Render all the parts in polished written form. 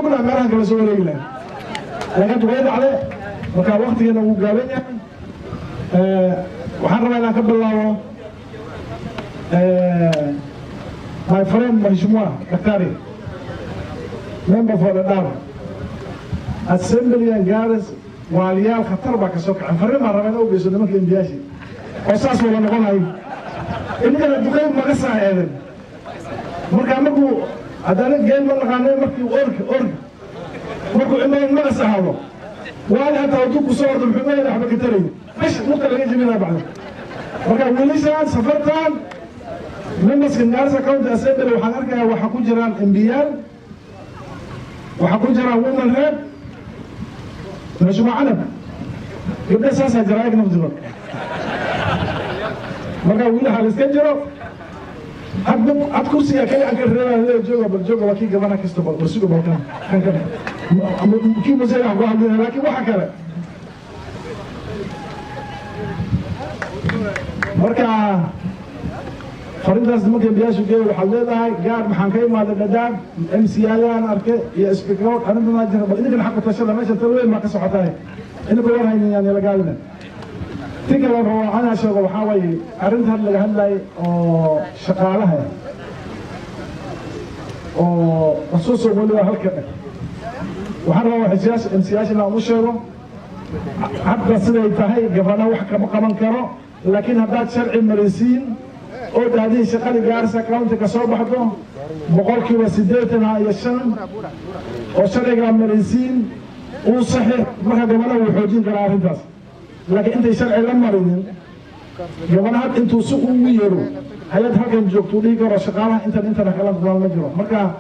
Meelahan kala soo wareegi lahay, laakiin way dhacde. Marka waktigeena wuu gaaban yahay. Waxaan rabaa inaan ka bilaabo my friend, Mheshimiwa Daktari, member for Dadaab Assembly and Garis. Waaliyaal khatar baa ka soo kaceen. Farriin baan rabaa in u geyso nimanka MP-yaashi oo saas wada noqonayo. Idinkana duqeyn maga saa eedan. Marka markuu haddana geel ma naqaanay, markii org org markuu imaan magas ahaado, waali hataa hadduu ku soo ordo, muxuu leeyahay? Waxba ka tarayo, bish lugta laga jebinaa bacda. Marka wiilashaan safartan memberska Garissa County Assembly, waxaan arkayaa waxaa ku jiraan MP-yaal, waxaa ku jiraan women rep, Mheshimiwa Canab. Gabdha saasaa jira ayag naftigood. Marka wiilaha la iska jiro. Had kursiga kali aan ka reebaa leeyahay, jooga bal, jooga. Waa kii gabana kasta, bal warsuga, bal kan kan kan kii musee wax ku hadlina, laakiin waxa kale. Marka farintaas nimanka MP-yaashu geey waxaad leedahay gaar. Maxaan ka imaaday Dhadhaab, MCA-yaan arke iyo speaker. Arrintan jira, bal idinkana xaq u tashada. Meesha tal weyn baa ka socotahay, idinka war haynin yaan la gaadina. Ti kale rabo anaa sheego waxaa waaye arrinta had laga hadlayay oo shaqaalaha oo xusuuso weliba halka dheh. Waxaan rabaa waxsiyaasha MC-yaasha inaan u sheego, hadda siday tahay gabana wax kama qaban karo, laakiin haddaad sharci marisiin oo dhahdiin shaqadii Gaarisa County ka soo baxdo 85% oo sharcigaa marisiin uu saxiix, marka gabana wuu xoojin karaa arrintaas. Laakiin intay sharci la marinin, gabana had intuu si ugu yeero hay-ad halkan joogto uu dhihi karo shaqaalaha intan intana kala duwan ma jiro. Marka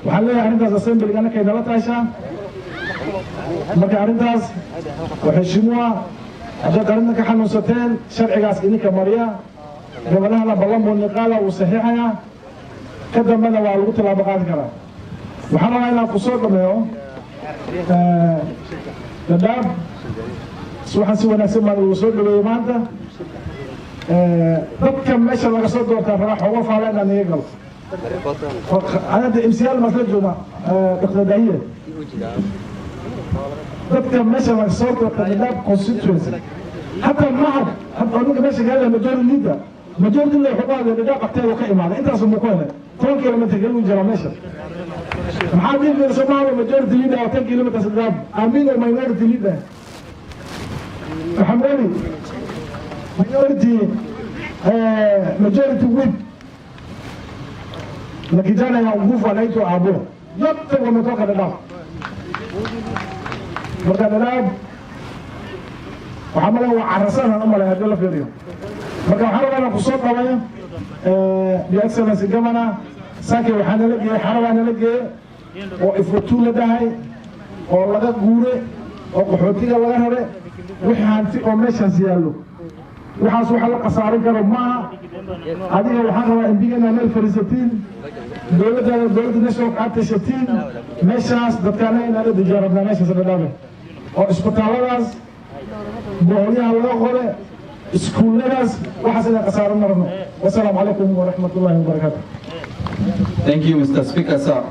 waxaan leeyahay arrintaas assemblyga annakay nala taashaa. Marka arrintaas, mheshimiwa, haddaad arrintan ka xanuunsateen, sharcigaas idinka mariya. Gabadhahana ballan buu niqaala wuu saxiixayaa, ka dambena waa lagu tallaabo qaadi karaa. Waxaan rabaa inaan ku soo dhameeyo Dadaab. Waxaan si wanaagsan baan ugu soo dhaweeyey maanta. Dadka meesha laga soo doortaa rabaa xooga faala inaan iga galo. Hadda MCA maasla joognaa, Dr. Dahiye. Dadka meesha laga soo doorta Dadaab constituency, hataa mahad hadda ninka meesha ka hadlaya, majority leader, majority leader wuxuu ku hadlay Dadaab agteedu ka imaaday. Intaas muu ku helay? 10 kilometer kaligu jiraa meesha. Maxaa dhihi jira Soomaaliya? Majority leader oo 10 kilometers Dadaab aamin oo minority leader Maxamed Weli, minority majority whip na kijana ya nguvu anaitwa Abo, yote wametoka Dadaab. Marka Dadaab waxaa malaya waa carasan u malay haddii la fiiriyo. Marka waxaan rabaa inaan kusoo dhawayo, Your Excellency Governor, saakay waxaa nala geeyey, xarabaa nala geeyey oo Ifotuu la dhahay oo laga guure oo qaxootiga laga rare. Wixii hanti oo meeshaas yaallo, waxaas waxa la khasaarin karo maaha. Adiga waxaan rabaa MP-ga inaad meel fadhiisatiin, dowladda, dowladda nationalka aad tashatiin. Meeshaas dadkaana inaan la dejiya rabnaa, meeshaas Dhadhaabe, oo isbitaalladaas, boholyaha laga qore, iskuulladaas, waxaas inaan khasaarin ma rabno. Wasalaamu calaykum waraxmat ullahi wabarakaatu. Thank you, Mr. Speaker, sir.